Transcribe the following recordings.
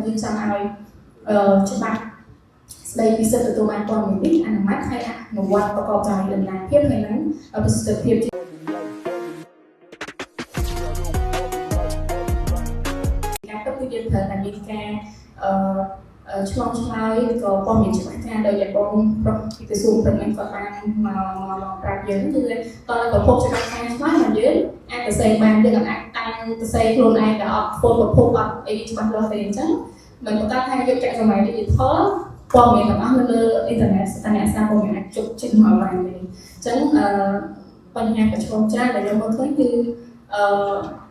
យើងចង់ឲ្យច្បាប់ស្ដីពីសិទ្ធិទទួលបានព័ត៌មាននេះអនុម័តហើយអនុវត្តប្រកបដោយតម្លាភាពហើយនិងប្រសិទ្ធភាព ការពិតគឺយើងត្រូវតែមានការអឺឆ្លងឆ្លើយឬក៏ព័ត៌មានច្បាស់ចាស់ដោយដែលបងប្រុសពីក្រសួងព្រឹកនេះគាត់បានមកមកប្រាប់យើងគឺតើប្រភពច្បាស់ការឆ្លើយមកយើងអាចទៅសេបានយើងអាចតាំងទៅសេខ្លួនឯងដែលអត់ធ្វើប្រភពអត់អីច្បាស់លាស់ទេអញ្ចឹងមិនប្រកាសថាយុគសម័យ digital ព័ត៌មានទាំងអស់នៅលើអ៊ីនធឺណិតស្ថានៈសារព័ត៌មានអាចជោគជ័យមកបានទេអញ្ចឹងអឺបញ្ហាប្រឈមច្រើនដែលយើងមើលឃើញគឺអឺ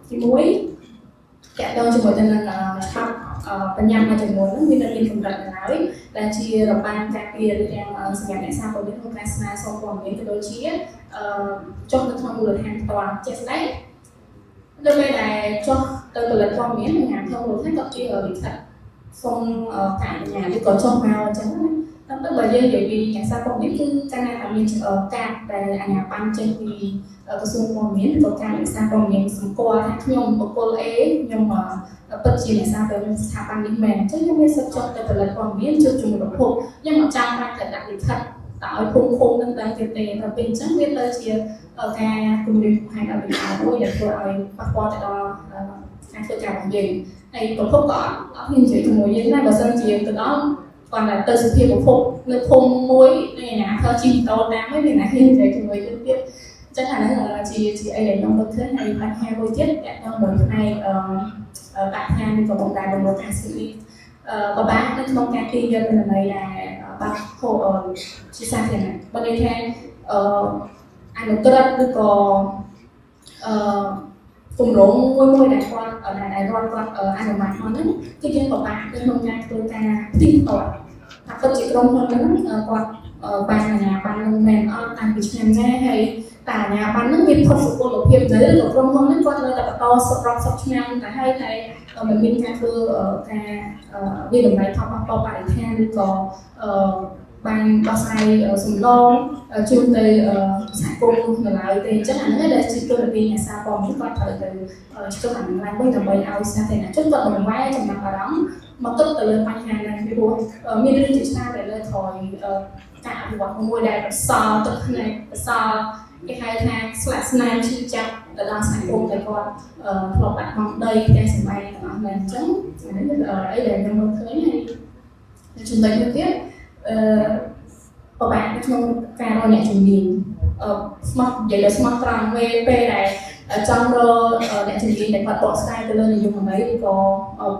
ទី1 តាក់ទងជាមួយទៅនឹងច្បាប់បញ្ញត្តិមួយចំនួនហ្នឹងវានៅមានកម្រិតនៅឡើយដែលជារបាំងការពារទាំងសម្រាប់អ្នកសារព័ត៌មានក្នុងការស្នើសុំព័ត៌មានក៏ដូចជាចុះនៅក្នុងមូលដ្ឋានផ្ទាល់ជាក់ស្ដែងនៅពេលដែលចុះទៅផលិតព័ត៌មានអាជ្ញាធរមូលដ្ឋានក៏ជាលិខិតសុំការអនុញ្ញាតឬក៏ចុះមកអញ្ចឹងណាតាមទៅបើយើងនិយាយពីអ្នកសារព័ត៌មានគឺកាលណាតែមានកាតដែលអាជ្ញាប័ណ្ណចេញពី ក្រសួងព័ត៌មានឬក៏ការអ្នកសារព័ត៌មានសម្គាល់ថាខ្ញុំបុគ្គល A ខ្ញុំពិតជាអ្នកសារព័ត៌មានស្ថាប័ននេះមែនអញ្ចឹងខ្ញុំមានសិទ្ធិចុះទៅផលិតព័ត៌មានជួបជាមួយប្រភពខ្ញុំអត់ចាំបាច់ត្រូវដាក់លិខិតតឲ្យភូមិឃុំនឹងដឹងទៀតទេដល់ពេលអញ្ចឹងវាទៅជាការគម្រាមកំហែងដល់វិញ្ញាមួយដែលធ្វើឲ្យប៉ះពាល់ទៅដល់ការធ្វើការរបស់យើងហើយប្រភពក៏អត់អត់ហ៊ាននិយាយជាមួយយើងដែរបើសិនជាទៅដល់គាត់តែទៅសុភាពប្រភពនៅភូមិមួយនៃអាជ្ញាធរជិះម៉ូតូតាមហើយមានអ្នកហ៊ាននិយាយជាមួយយើងទៀត ចឹងអាហ្នឹងជាអីដែលខ្ញុំមើលឃើញហើយបញ្ហាមួយទៀតតាក់ទងមួយផ្នែកអឺបរិស្ថានក៏បងដែរបំរុងអាស៊ីបបាក់នៅក្នុងការទាញយកទិន្នន័យដែលបាក់ហូជាសាធារណៈបើន័យថាអឺអនុក្រឹត្យឬក៏អឺគម្រោងមួយមួយដែលគាត់ដែលរដ្ឋគាត់អនុម័តមកហ្នឹងគឺយើងពិបាកនៅក្នុងការធ្វើការផ្ទៀងផ្ទាត់ថាពិតជាក្រុមហ៊ុនហ្នឹងគាត់បានអាជ្ញាប័ណ្ណនឹងមែនអត់តាំងពីឆ្នាំណាហើយ តែអាជ្ញាប័ណ្ណហ្នឹងមានផុតសុពលភាពនៅឬក៏ក្រុមហ៊ុនហ្នឹងគាត់នៅតែបន្តសប្រាប់សពឆ្នាំតែហើយតែមិនមានការធ្វើការវាតម្លៃផលប៉ះពាល់បរិស្ថានឬក៏បានដោះស្រាយសំណងជូនទៅសហគមន៍នៅឡើយទេអញ្ចឹងអាហ្នឹងដែលជាទូនាទីអ្នកសារព័ត៌មានគាត់ត្រូវទៅឆ្កឹះអាហ្នឹងឡើងវិញដើម្បីឲ្យសាធារណជនគាត់បង្វែរចំណាប់អារម្មណ៍មកគិតទៅលើបញ្ហាហ្នឹងពីព្រោះមានរឿងជាច្រើនដែលលើក្រោយការអភិវឌ្ឍមួយដែលបន្សល់ទឹកភ្នែកបន្សល់ គេហៅថាស្លាកស្នាមឈឺចាប់ទៅដល់សហគមន៍ដែលគាត់ធ្លាប់បាត់បង់ដីផ្ទះសម្បែងទាំងអស់ហ្នឹងអញ្ចឹងអានេះអីដែលខ្ញុំមើលឃើញហើយចំណុចមួយទៀតអឺពិបាកនៅក្នុងការរកអ្នកជំនាញស្មោះនិយាយដល់ស្មោះត្រង់ពេលពេលដែលចង់រកអ្នកជំនាញដែលគាត់បកស្រាយទៅលើនិយមន័យឬក៏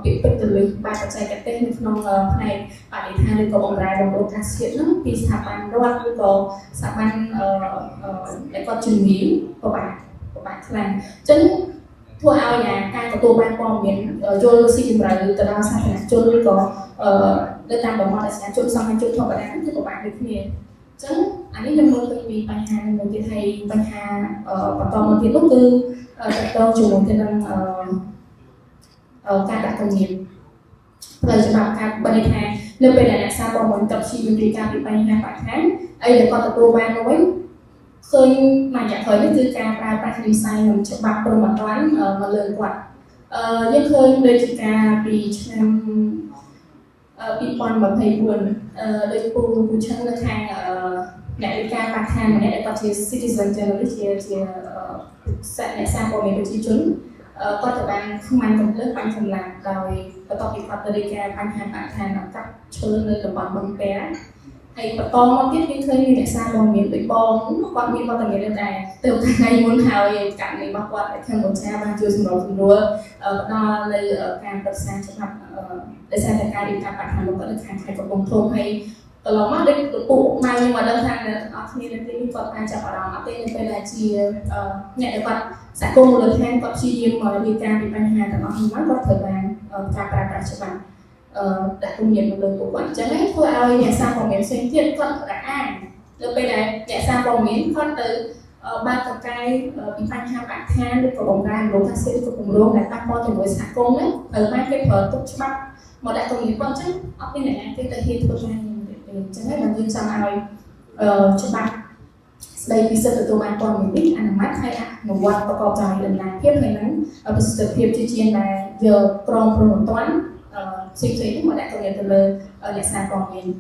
ពាក្យពេចន៍ទៅលើបែបបច្ចេកទេសនៅក្នុងផ្នែកបរិស្ថានឬក៏បំរែបំរួលអាកាសធាតុហ្នឹងពីស្ថាប័នរដ្ឋឬក៏ស្ថាប័នដែលគាត់ជំនាញពិបាកពិបាកខ្លាំងអញ្ចឹងធ្វើឲ្យអាការទទួលបានព័ត៌មានយល់ស៊ីជម្រៅទៅដល់សាធារណជនឬក៏នៅតាមតំបន់ដែលសាធារណជនសាមញ្ញជនធម្មតាហ្នឹងគឺពិបាកដូចគ្នាអញ្ចឹងអានេះខ្ញុំមើលឃើញពីបញ្ហាមួយទៀតហើយបញ្ហាបន្តមកទៀតនោះគឺតកតងជាមួយទៅនឹងការដាក់គំនាបផ្លូវច្បាប់ការបើន័យថានៅពេលដែលអ្នកសារព័ត៌មានគាត់ព្យាយាមរាយការណ៍ពីបញ្ហាបរិស្ថានអីដែលគាត់ទទួលបានមកវិញឃើញមួយរយៈក្រោយនេះគឺការប្រើប្រាស់វិស័យនិងច្បាប់ព្រហ្មទណ្ឌមកលើគាត់យើងឃើញដូចជាការពីឆ្នាំ2024ដូចពូពូឈឹងនៅខាងអ្នករាយការណ៍បរិស្ថានម្នាក់ដែលគាត់ជា citizen journalist ជាអ្នកសារព័ត៌មានប្រជាជនគាត់ទៅបានខ្មាញ់កំភ្លើងបាញ់សម្លាប់ដោយបន្ទាប់ពីគាត់ទៅរាយការណ៍បញ្ហាបរិស្ថានកាប់ឈើនៅតំបន់បឹងពែហើយបន្តមកទៀតយើងឃើញមានអ្នកសារព័ត៌មានដូចបងគាត់មានវត្តមានដែរទៅថ្ងៃមុនហើយករណីរបស់គាត់ដែលកម្ពុជាបានជួយសម្របសម្រួលផ្ដល់នៅការប្រឹក្សាច្បាប់ដោយសារតែការរៀបការបរិស្ថានរបស់គាត់នៅខាងខេត្តកំពង់ធំហើយកន្លងមកដូចលោកពូម៉ែខ្ញុំមកដឹងថាអ្នកទាំងអស់គ្នានៅទីនេះគាត់បានចាប់អារម្មណ៍អត់ទេនៅពេលដែលជាអ្នកដែលគាត់សហគមន៍មូលដ្ឋានគាត់ព្យាយាមមករាយការណ៍ពីបញ្ហាទាំងអស់នេះមកគាត់ត្រូវបានការប្រើប្រាស់ច្បាប់ដាក់គំនាបមកលើពួកគាត់អញ្ចឹងឯងធ្វើឲ្យអ្នកសារព័ត៌មានផ្សេងទៀតគាត់រអាននៅពេលដែលអ្នកសារព័ត៌មានគាត់ទៅបើកកកាយពីបញ្ហាបរិស្ថានឬក៏បំរែបំរួលអាកាសធាតុឬក៏គម្រោងដែលប៉ះពាល់ជាមួយសហគមន៍ហ្នឹងត្រូវបានគេប្រើទុកច្បាប់មកដាក់គំនាបគាត់អញ្ចឹងអត់មានអ្នកណាគេទៅហ៊ានធ្វើការនេះទេអញ្ចឹងហើយបើយើងចង់ឲ្យច្បាប់ស្ដីពីសិទ្ធិទទួលបានព័ត៌មាននេះអនុម័តហើយអនុវត្តប្រកបដោយតម្លាភាពហើយនឹងប្រសិទ្ធភាពជាជាងដែលយកក្រមព្រហ្មទណ្ឌ ផ្សេងៗហ្នឹងមកដាក់គម្លាតទៅលើអ្នកសារព័ត៌មាន។